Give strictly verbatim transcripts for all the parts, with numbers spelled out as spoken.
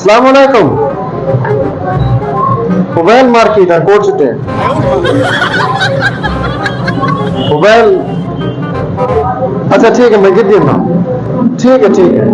السلام علیکم۔ موبائل مارکیٹ ہے، کوٹ سٹے۔ موبائل، اچھا ٹھیک ہے، میں گھدی آنا۔ ٹھیک ہے، ٹھیک ہے۔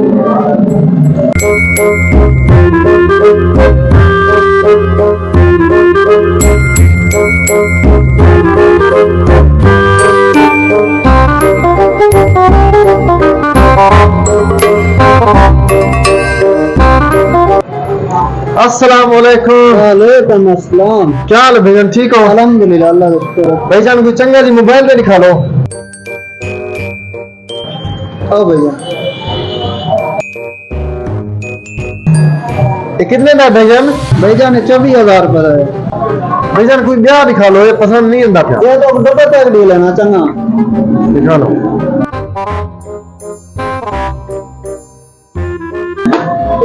السلام علیکم۔ وعلیکم السلام۔ کیا حال ہے بھائی جان، ٹھیک ہو؟ الحمدللہ، اللہ کا شکر ہے۔ بھائی جان، کوئی چنگا جی موبائل تے دکھا لو۔ او بھائی جان۔ یہ کتنے دا ہے بھائی جان؟ بھائی جان، یہ چوبیس ہزار روپے دا ہے۔ بھائی جان، کوئی بیا دکھا لو، یہ پسند نہیں آندا پیا۔ یہ تو ڈبل پیک ڈیل ہے نا، چنگا۔ دکھا لو۔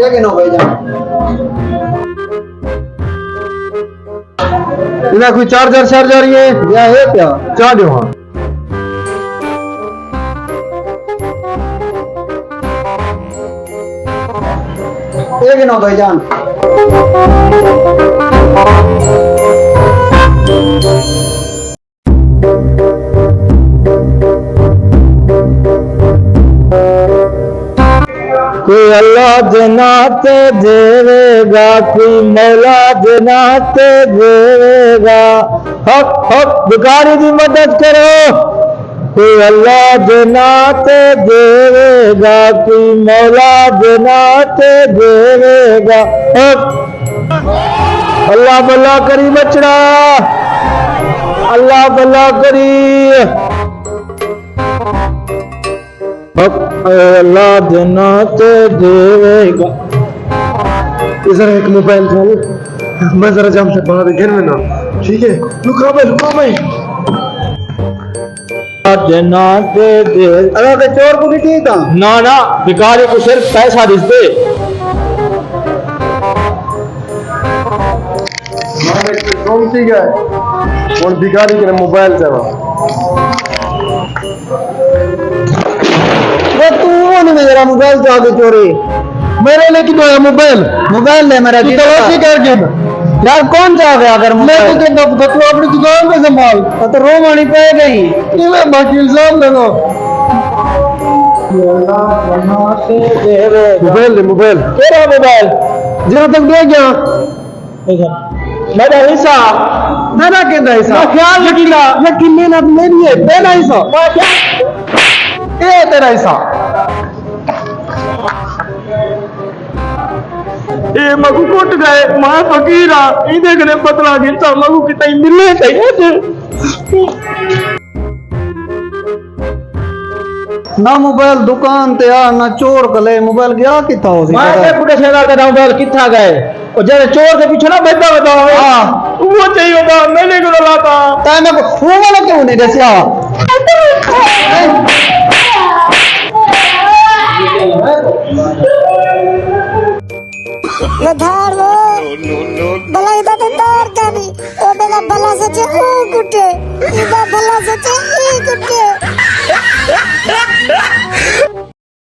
یہ گنو بھائی جان۔ انہاں کوئی چارجر شارجر ہی ہے؟ یا ہے پیا۔ چا ݙیو ہاں۔ یہ گنو بھائی جان۔ کوئی اللہ دے ناں تے ݙیوے گا، کوئی مولا دے ناں تے ݙیوے گا۔ حق، حق، بھکاری دی مدد کرو۔ کوئی اللہ دے ناں تے ݙیوے گا، کوئی مولا دے ناں تے ݙیوے گا۔ حق۔ اللہ بھلا کری بچڑا، اللہ بھلا کری۔ حق اے اللہ دے ناں تے ݙیوے گا۔ اے ذرا ہک موبائل ݙیو، میں ذرا جام تے باہر گھن وینداں، ٹھیک ہے؟ لکا میں، لکا میں۔ اللہ دے ناں تے ݙے۔ اگر تے چور کوں ݙٹی تاں؟ نہ، نہ، بھکاری کوں صرف پیسہ ݙسدے۔ میں ایک گم تھی ڳئے، ہݨ بھکاری کنے موبائل چاہواں۔ وہ تو وہ نہیں میرا موبائل چاہ کے چوری۔ میرے لیے کتنا ہے موبائل؟ موبائل لے میرا تو جی۔ تلاشی کر کے نا۔ یار کون چاہ گیا اگر میں تو موبائل؟ کہتا ہوں، تو اپنی دکان پہ سنبھال۔ وہ تو رو مانی پہ گئی۔ یہ میں باقی الزام لگا۔ موبائل دے، موبائل۔ کیڑا موبائل؟ جہاں تک دے گیا۔ میݙا حصہ۔ تیݙا کیندا حصہ؟ میں خیال نہیں کیتا۔ یقین، یقین محنت میݙی ہے، تیݙا حصہ۔ میں خیال، اے تیݙا حصہ۔ اے میکوں کٹ ڳئے، میں فقیر ہاں، ایندے کنے بدلہ گھنساں، میکوں کتھائیں ملے تھئی۔ نہ موبائل دکان تے آ، نہ چور کلے۔ موبائل ڳیا کتھا ہوسی؟ میں پتہ؟ تے پوچھے دا تیݙا موبائل کتھا ڳئے؟ او جیڑھے چور دے پچھے نہ بھڄدا ودا ہووے۔ ہاں۔ اوہو چاہیے ہووے، میݙے کولوں لاتا۔ تیں میکوں فون والا کیوں نہیں ݙسیا؟ ودھار وہ۔ بھلا ایدا تے دار کانی۔ او میݙا بھلا سچے او کٹے۔ ایدا بھلا سچے ای کٹے۔